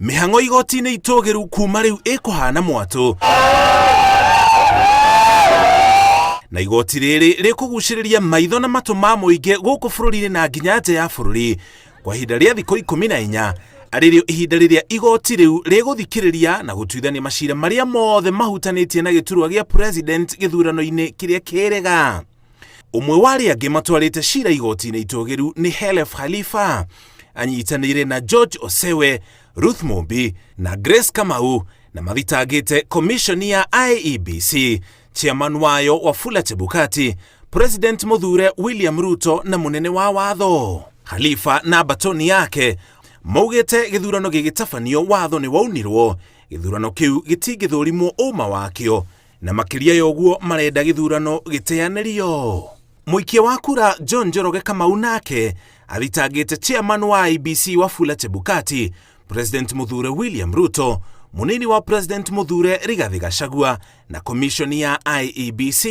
Mĩhang'o igoti-inĩ itũgĩru kuma rĩu ĩkũhana mwatũ na igoti rĩrĩ rĩkũgucĩrĩria maitho na matũ ma mũingĩ gũkũ bũrũri-inĩ na nginya nja ya bũrũri kwa ihinda rĩa thikũ 14, arĩrĩo ihinda rĩrĩa igoti rĩu rĩgũthikĩrĩria na gũtuithania macira marĩa mothe mahutanĩtie na gĩturwa gĩa president gĩthurano-inĩ kĩrĩa kĩrega. Ũmwe wa arĩa angĩ matwarĩte cira igoti-inĩ itũgĩru nĩ Khelef Khalifa, anyitanĩire na George Osewe, Ruth Mumbi na Grace Kamau na mathitangĩte komishoni ya IEBC, chairman wayo Wafula Chebukati, President mũthure William Ruto na mũnene wa watho. Khalifa na mbatoni yake maugĩte gĩthurano gĩgĩtabanio watho nĩ waunirwo, gĩthurano kĩu gĩtingĩthũrimwo ũma wakĩo na makĩria ya ũguo marenda gĩthurano gĩteanĩrio. Mũikia wa kura John Njoroge Kamau nake athitangĩte chairman wa IEBC Wafula Chebukati, President mũthure William Ruto, mũnini wa President mũthure Rigathi Gachagua na komishoni ya IEBC.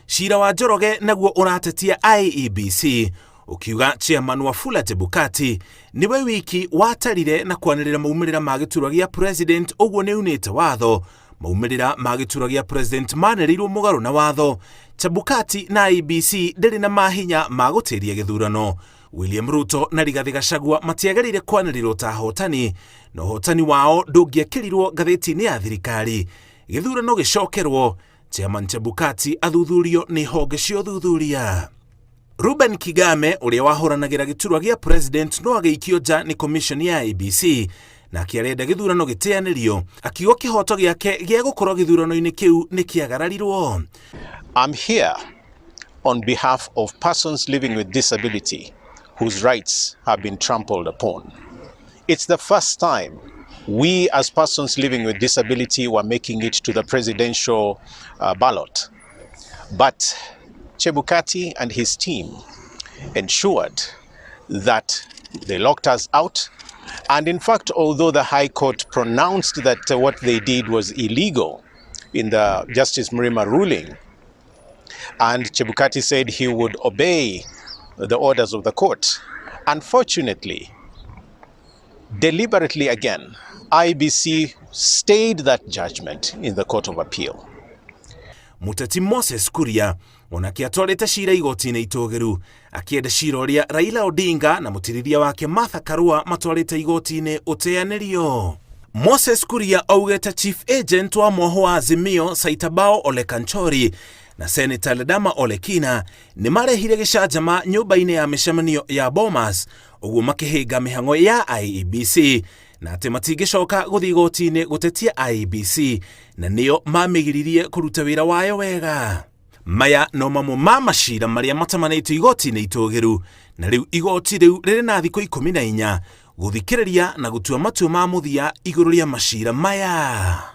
Cira wa Njoroge naguo ũratetia IEBC ũkiuga chairman Wafula Chebukati nĩwe wiki watarire na kwanĩrĩra maumĩrĩra ma gĩturwa gĩa president, ũguo nĩ unĩte watho. Maumĩrĩra ma gĩturwa gĩa president manĩrĩirwo mũgarũ na watho. Chebukati na IEBC ndĩrĩ na mahinya ma gũtĩria gĩthurano. William Ruto na Rigathi Gachagua matiagĩrĩire kwanĩrĩrwo ta ahotani, na ũhotani wao ndũngĩekĩrirwo ngathĩti-inĩ ya thirikari. Gĩthurano gĩcokerwo, Chairman Chebukati athuthurio nĩ honge cia ũthuthuria. Ruben Kigame ũrĩa wahũranagĩra gĩturwa gĩa president no agĩikio nja nĩ commission ya IEBC, nake arenda gĩthurano gĩteanĩrio, akiuga kĩhoto gĩake gĩa gũkorwo gĩthurano-inĩ kĩu nĩ kĩagararirwo. I'm here on behalf of persons living with disability whose rights have been trampled upon. It's the first time we as persons living with disability were making it to the presidential ballot. But Chebukati and his team ensured that they locked us out. And in fact, although the High Court pronounced that what they did was illegal in the Justice Mrima ruling, and Chebukati said he would obey the orders of the court, unfortunately, deliberately again, IEBC stayed that judgment in the Court of Appeal. Mũteti Moses Kuria onake atwarĩte cira igoti-inĩ itũgĩru, akĩenda cira ũrĩa Raila Odinga na mũtirithia wake Martha Karua matwarĩte igoti-inĩ ũteanĩrio. Moses Kuria augĩte chief agent wa mwoho wa Azimio Saitabao Ole Kanchori na Senator Ledama Ole Kina nĩ marehire gĩcanjama nyũmba-inĩ ya mĩcemanio ya Bomas, ũguo makĩhĩnga mĩhang'o ya IEBC, na atĩ matingĩcoka gũthiĩ igoti-inĩ gũtetia IEBC na nĩo mamĩgiririe kũruta wĩra wayo wega. Maya no mamwe ma macira marĩa matamanĩtio igoti-inĩ itũgĩru, na rĩu igoti rĩu rĩrĩ na thikũ 14 gũthikĩrĩria na gũtua matua ma mũthia igũrũ rĩa macira maya.